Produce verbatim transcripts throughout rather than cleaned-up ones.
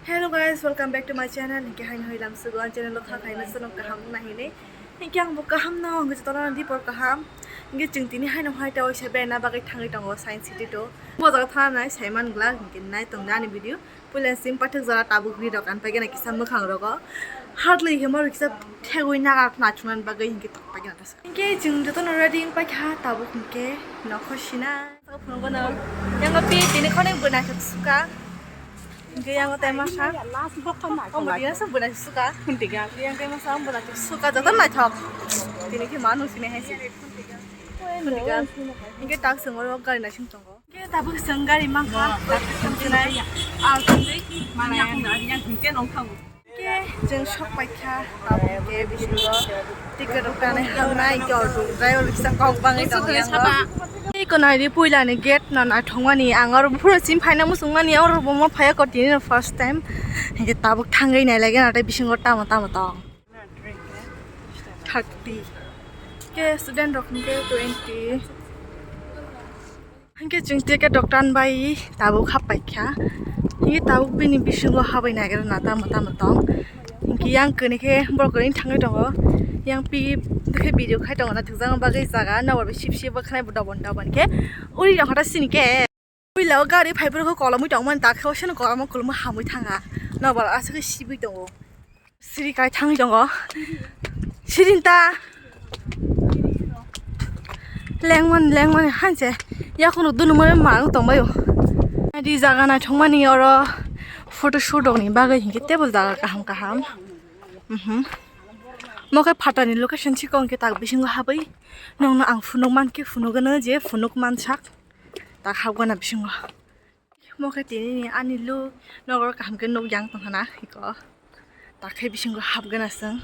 Hello guys, welcome back to my channel. Hinkhe haino hoi lam sugo ang channel o kha khaina sono kaham wngna hinwi. Hinkhe ang bo kaham no, hinkhe jotono dipor kaham. Hinkhe chwng tini haino hai tei oisa bena bagwi thangwi tongo Science City to. Bo jaga thana nai saiman glak hinkhe nai tongna ani video. Puila sim pathak jora tabuk ri rok an paigena kisa mwkhang rogo. Hardly hemo kisa thegwi naga naithungna bagwi hinkhe tong paigena. Hinkhe chwng jotono ready wng paikha tabuk hinkhe nokho sina. Phunukgo no. Yango pi tini khoneng bwna khe suka. Hinkhe yango tei masa. Last bokha na. Omo tini asa bwna khe suka. Khuntiga. Yang tei masa bwna khe suka joto naithok. Tini khe manu sini hai se. Khuntiga. Hinkhe tak sengoro gari naising tongo. Hinkhe tabuk chwng gari mankha. Thamsinai. Al tongwi. Mana yang yang hinkhe nong thango. Ke jeng sok paikha, tabuk ke bisingo ticket rok tanai hamnai, ke auto driver kisa kok bangwi tongo yango. Tei konai ri puila ni gate no naithokmani, ang oro buphuru sim phaina muchungmani, oro bo ma phaiya ko tini no first time. Hinkhe tabuk thangwi nailaigen, natai bisingo tamo tamo tong. Thirty. Ke student rok hinkhe twenty. Hinkhe chwng ticket rok tan bai tabuk hap paikha. Hinkhe tabuk bini bisingo habai naigra na tamo tamo tong. Hinkhe yang kwnwi khe borok kwnwi thangwi tongo. Yang pi khe video khai tongo na thwkjakma bagwi jaga nokbar bai sip sip bo khnai bo dobon dobon khe uri rok hata sini khe. Puila o gari phaibrwkho kolomwi tongmani dakhe o seno kolomwi kolomwi hamwi thanga. Nokbar aswk khe sibwi tongo. Siri kai thangwi tongo. Sirinta. Lengmani, lengmani, hanse. Yakhwno dunumani manwi tongbaio. Adi jaga naithokmani oro photo shoot rokni bagwi hinkhe table jaga kaham kaham. Mhm. Mo khe phatani location chikon khe tak bisingo habwi. Nokno ang phunuk mankhe phunukgwno je phunuk mansak. Tak habgana bisingo. Mo khe tini ani look nokbar kaham khe nuk yang tongkhana iko. Takhe bisingo hapgana chwng.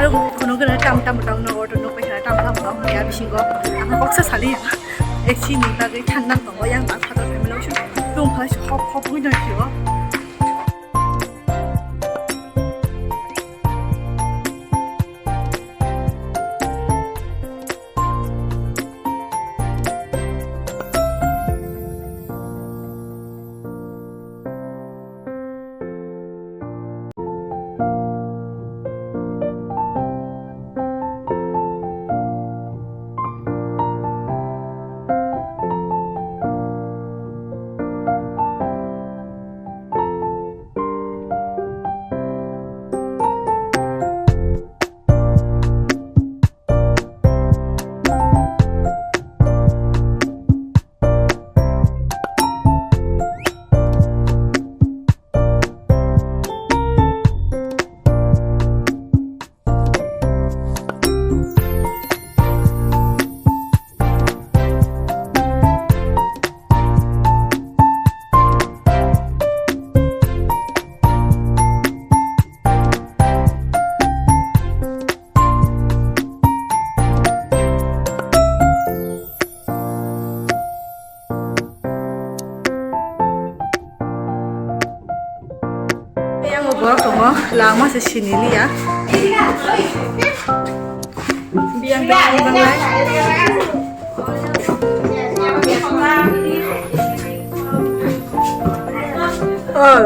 Kono gana tam tam tang no order no paikha tam tam tang ya bisingo. Ang kok sa sali ya. Esi ni bagwi thang nang tongo yang ba phatar family lo shu. Tung phai hop hop wi nang shu. Yang borok tongo, lama se sini liya. Biyang biyang biyang lai. Oh.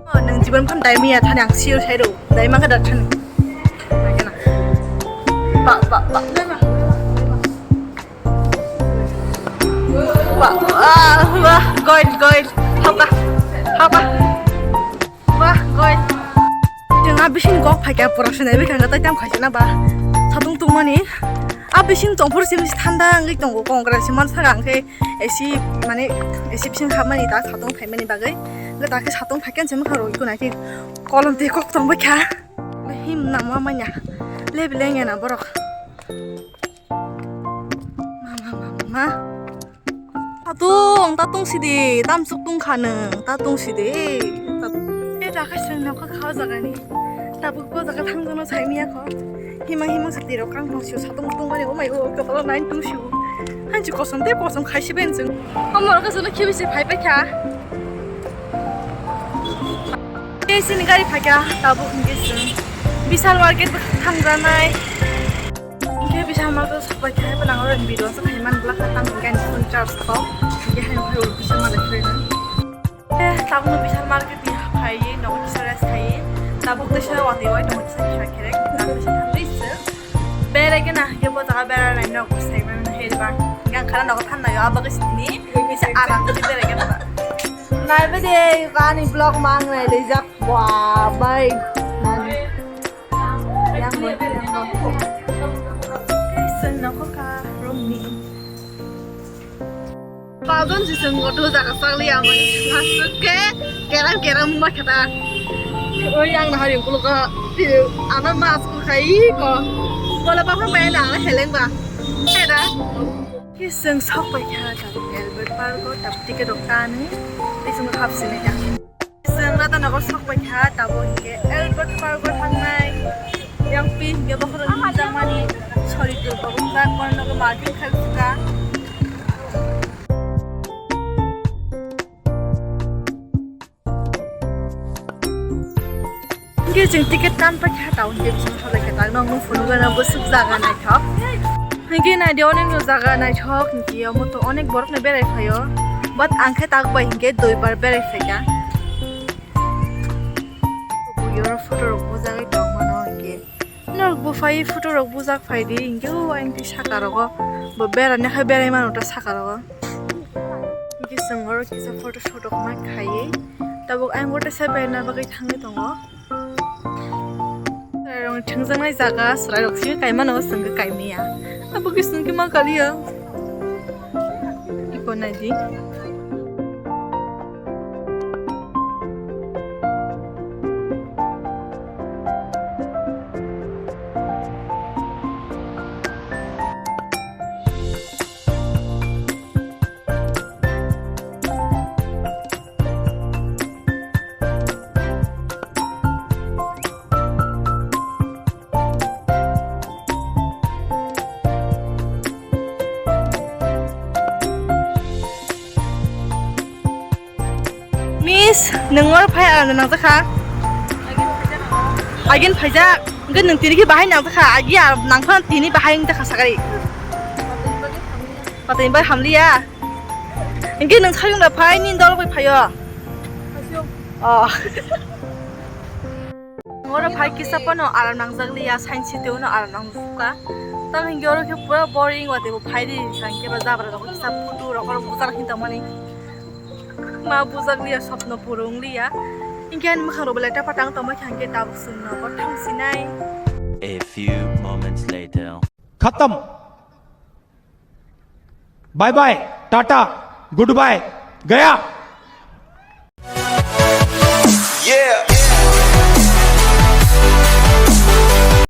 Oh, nang jibon phano dai maya thani ang sure sai rw. Dai mangkha da thani. Ba, ba, ba. Ba, ah, ba, goil, goil. Hapa, hapa. Wah, goi. Chwng a bising kok phaikha, pura swnai bwkhakhe tai tam khaisina ba. Satung tungmani. A bising tongphuru simi thanda wngwi tongo, kongra se mansa ang khe A C mane A C bising hapmani ta satung phaimani bagwi. Hwnkhe ta khe satung phaikhe se mwkhang rw kunai khe kolom tei kok tong bwkha. Him nangma manya. Lebi lengya na borok. Ma, ma, ma, ma. Tatung, tatung sidi, tamsuk tungkha nwng, tatung sidi. Tat-, e, dakha seng nokha kha o jaga ni. Tabuk bo jaga thang jono sai miya kho. Himang himang sati rok kang tong sio satung tung bani, oh my God, kokolo nine tung sio. Hanchi kosom te kosom khai si ben jeng. Omo rok jono khibi se phai pai kha. Tei sini gari phaikha, tabuk hingke chwng Vishal market bo thangjanai. Hingke Vishal market sokpai kha, ebo nang oro video se thaiman bwlakha tang hingke ani phone charge kho. Hingke hayung hayung Vishal market khaina. Eh, tabukno Vishal market ni phaiwi nogo kisa rest khaiwi. Tabuk teisa watwi wai tongo kisa kisa kherek. Tabuk teisa thangwi se. Berai gana hingke bo jaga berai nai nok sai mano heri ba. Hingke ang khana nogo thangnai o abagwi sini. Kisa aram khe berai gana ba. Naibe de, ani vlog mang nai rijak. Wah, bai. Nani? Yang bai, yang bai. Guys, chwng nokho kha room ni. Pajon si chwng goto jaga sakli amai. Masuk ke keram keram ma khata. Oi, yang nahari kulo ka. Ana mas ko khai ko. Bola pa pa mai na heleng ba. Hera. Khe chwng sok pai kha tabuk Albert Park o, tabuk ticket rok ta nwi tei chwng hapsini kha. Chwng Radhanagar sok pai kha, tabuk hinkhe Albert Park o thangnai. Ri twi kobong jak, bono nogo marketing khai sukha. Hingke chwng ticket tan paikha, tao hingke bising thalai khe tak nang nung phunuk gana bwswk jaga naithok. Hingke naidi onek no jaga naithok, hingke omo to onek borok no berai phaio. But ang khe tak bai hingke duibar berai phaikha. Bugi oro photo rok bujagwi tong mano hingke. Norok bo phai photo rok bujak phaidi, hingke o ayang twi saka rogo bo berani khe berai mano ta saka rogo. Hingke chwng oro kisa photo shoot rok ma khaiwi tabuk ayang bo ta se berana bagwi thangwi tongo. Chwrairokni thwngjaknai jaga, chwrairok simi kaimano, chwngkhe kaimaya. Abo khe chwngkhe ma kaliya. Iko naidi. Miss, nwng oro phai aram nangjakha? Agin phaijak. Hwnkhe nwng tini khe bahai nangjakha? Agi aram nangkha tini bahai wngjakha sakari. Patini bai hamliya. Hwnkhe nwng sakni phai nini dol bai phaio. Oh. Oro phai kisa phano aram nangjak liya, science city o no aram nangjak kha. Tamo hingke oro khe pura boring, watwi bo phai di, hingke ba jabra rok kisa photo rok oro bujar hin tongmani. Ma bujar liya, sopno purung liya. Hingke ani mwkhang rok belai ta patang tongma khe hingke tabuk chwng no bo thang sinai. A few moments later. खत्म। Bye bye, tata, goodbye, गया।